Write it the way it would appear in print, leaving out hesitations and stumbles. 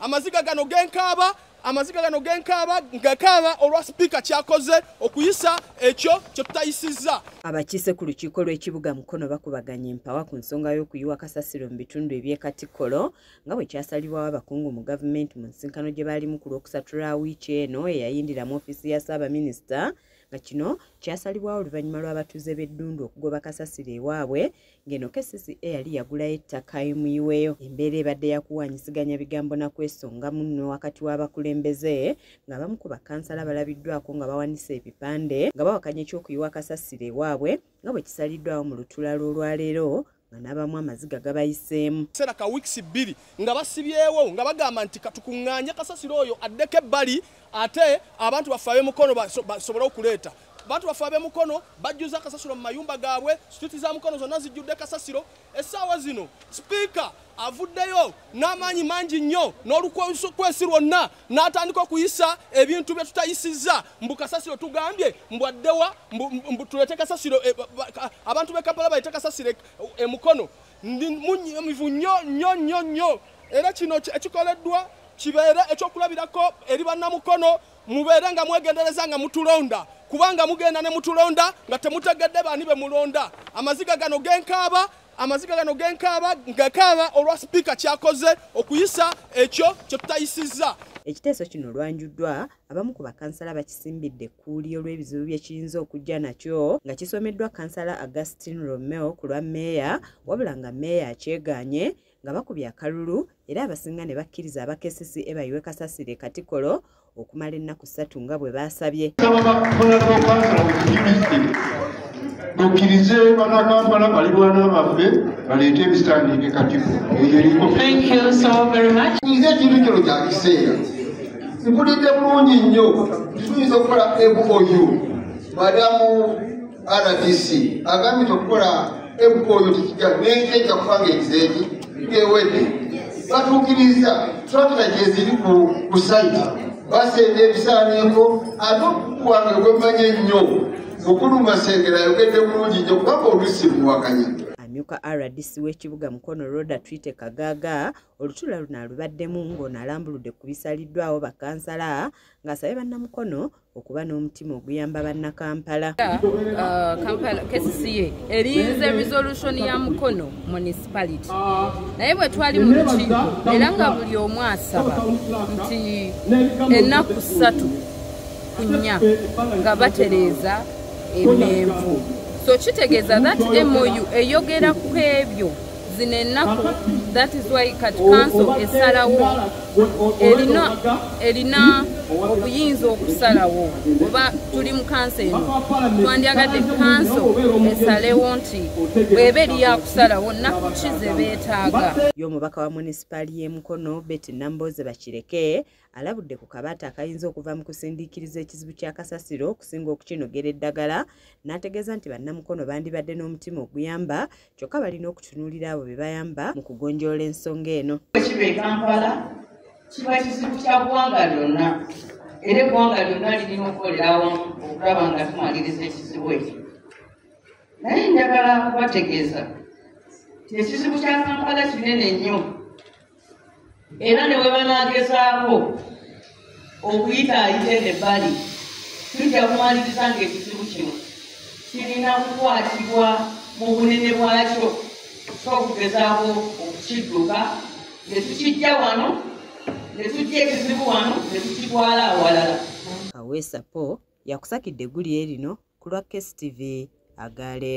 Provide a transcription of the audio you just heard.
Amaziga gano genkaaba, amaziga gano genkaaba, ngakaaba olwa sipiika kyakoze okuyisa ekyo kye tutayisizza. Abakiise ku lukiiko lw'ekibuga Mukono bakubaganya empawa ku nsonga y'okuyiwa kasasiro mu bitundu eby'e Katikolo nga bwe kyasalibwawo abakungu mu gavumenti mu nsisinkano gye baalimu ku Lwokusatu lwa wiiki eno eyayindira mu ofiisi ya Ssaabaminisita, nga kino kyasalibwawo oluvannyuma lw'abatuuze b'eddundu okugoba kasasiro ewaabwe ng'eno KCCA yali yagulayo ettaka emuyiweyo. Embeera ebadde yakuwanyisiganya bigambo na kwesonga munno wakati w'abakulembeze, ng'abamu ku bakansala balabiddwako nga bawanise ebipande nga bawakanya ekyokuyiwa kasasiro ewaabwe nga bwe kisaliddwawo mu lutuula lw'olwaleero, nga n'abamu amaziga gabayiseemu. Kiseera ka weeks 2 nga basibyewo nga bagamba nti katukuŋŋaanye kasasiro oyo addeko ebbali, ate abantu baffe ab'Emukono basobole okuleeta. Abantu baffe ab'Emukono bajjuza kasasiro mu mayumba gaabwe, situti za Mukono zonna zijjudde kasasiro. Essaawa zino sipiika avuddeyo n'amaanyi mangi nnyo n'olukwesi lwonna n'atandika okuyisa ebintu bye tutayisizza. Mbu kasasiro tugambye mbu addewa, mbu tuleete kasasiro, abantu b'e Kampala baleete kasasiro e Mukono. Ndi munyiivu nnyo nnyo nnyo nnyo, era kino ekikoleddwa kibeere ekyokulabirako eri bannamukono. Mubeere nga mwegendereza nga mutulonda, kubanga mugenda ne mutulonda nga temutegedde baani be mulonda. Amaziga gano genkaaba, amaziga gano genkaaba, ngakaaba olwa sipiika kyakoze okuyisa ekyo kye tutayisizza. Ekiteeso kino lwanjuddwa, abamu ku bakansala bakisimbidde ekkuuli olw'ebizibu bye kiyinza okujja nakyo, nga kisomeddwa kansala Augustine Romeo ku lwa mmeeya, wabula nga mmeeya akyegaanye nga bakubye akalulu era abasinga ne bakkiriza aba KCCA bayiwe kasasiro e Katikolo okumala ennaku 3 nga bwe baasabye. Mukkirize bannakampala balirwana baffe baleete ebisaaniiko Katiko. Thank you so very much. Nze ekintu kino kya kiseera mpulidde bulungi nnyo. Tuyinza okukola MOU. Madamu RDC agambye nti okukola MOU tekijja nenkejja kubanga ekizeeki ng'ewedde batuukiriza tractor gyeziri ku site basenda ebisaaniiko. Ate omukugu wange gwemmanyi ennyo, mukulu Masengera, ayogedde bulungi nnyo kubanga oluusi muwakanya. Amyuka RDC w'ekibuga Mukono, Rhoda Twite Kagaaga, olutuula luno alubaddemu ng'ono alambuludde ku bisaliddwawo bakansala ng'asabye bannamukono okuba n'omutima oguyamba bannakampala. Kampala KCCA erinze resolution ya Mukono Municipality, naye bwe twali mu lukiiko era nga buli omu asaba nti ennaku 3 ku 4 nga batereeza emenvu, so kitegeeza that MOU eyogera ku ebyo zino ennaku. That is why kati council esalawo, erina obuyinza okusalawo. Oba tuli mu council eno, twandyagadde council esalewo nti bw'eba eri yakusalawo nnaku ki ze beetaaga. Ye omubaka wa munisipaali y'e Mukono, Betty Nambooze Bakireke, alabudde ku kabaata akayinza okuva mu kusindiikiriza ekizibu kya kasasiro okusinga okukinogera eddagala, n'ategeeza nti bannamukono bandibadde n'omutima oguyamba, kyokka balina okutunuulira abo be bayamba mu kugonjoola ensonga eno. Kiba e Kampala kiba kizibu kya ggwanga lyonna, era eggwanga lyonna lirina okukolera awamu okulaba nga tumaliriza ekizibu ekyo. Naye njagala kubategeeza nti ekizibu kya Kampala kinene nnyo, era ne bwe banaagezaako okuyitaayita eno ebbali, tujja kumaliriza ng'ekizibu kino kirina kukwatibwa mu bunene bwakyo, so okugezaako okukidduka ne tukijja wano, ne tujja ekizibu wano ne tukitwala awalala. Kaweesa Po yakusakidde eggulire lino ku lwa KSTV agaaleero.